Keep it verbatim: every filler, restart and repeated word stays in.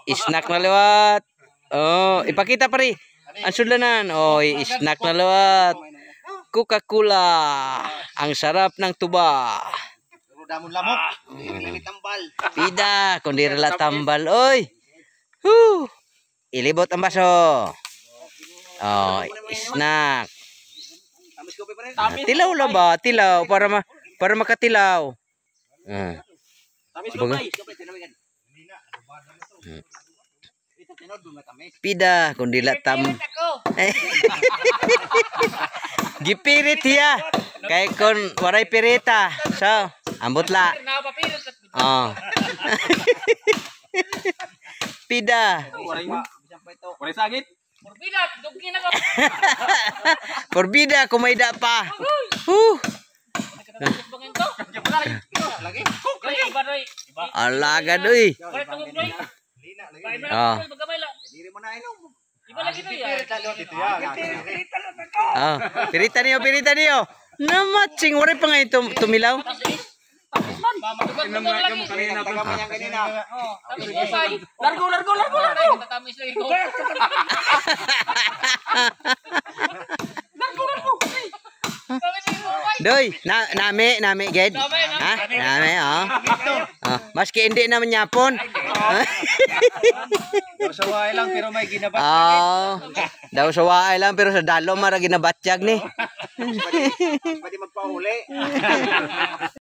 Snack na liwat. Oh, ipakita, pare. Ang sudlanan. Oy, snack na liwat. Coca-Cola. Ang sarap ng tuba. Pero damon lamok. Hindi tambal. Pida, kundi rila tambal, oy. Whew. Ilibot ang baso. Oh, snack. Tamis ko pa rin. Ah, tilaw la ba? Tilaw para ma para makatilaw. Ah. Tamis ko Baga- pa. Ito tinod nga tamis. Pida, kundi la tam. Gipirit hiya. Kay kun waray pirita. So, ambot la. Oh. Pida. Waray mo. Waray sagit. Porbida, dugi na ko. Porbida, kumayda pa. Huh. Bangin to. Lagi. Doy, iba, Doy. Alagad, uy. Wala tungog, Doy. Lina lagi. Paimra, Ah. Gamay lang. Diri mo na inom. Iba lagi, Doy, ah. Pero talo dito yan. Ah, pirita niyo, pirita niyo. Namatsing, waray pa nga ito tumilaw. Mama, dugan, dugan lagi. Kanina pa. Kanina. Oh, tapos mo, Doy. Largo, largo, largo, largo. Tatamis, Doy. Largo, largo. Doy, na nami, nami gid. Ha? Nami, oh. Oh, maski hindi naman yapon. Daw sa waay lang pero may ginabat. Oh. Daw sa waay lang pero sa dalo mara ginabatyag ni. Pwede, pwede magpauli.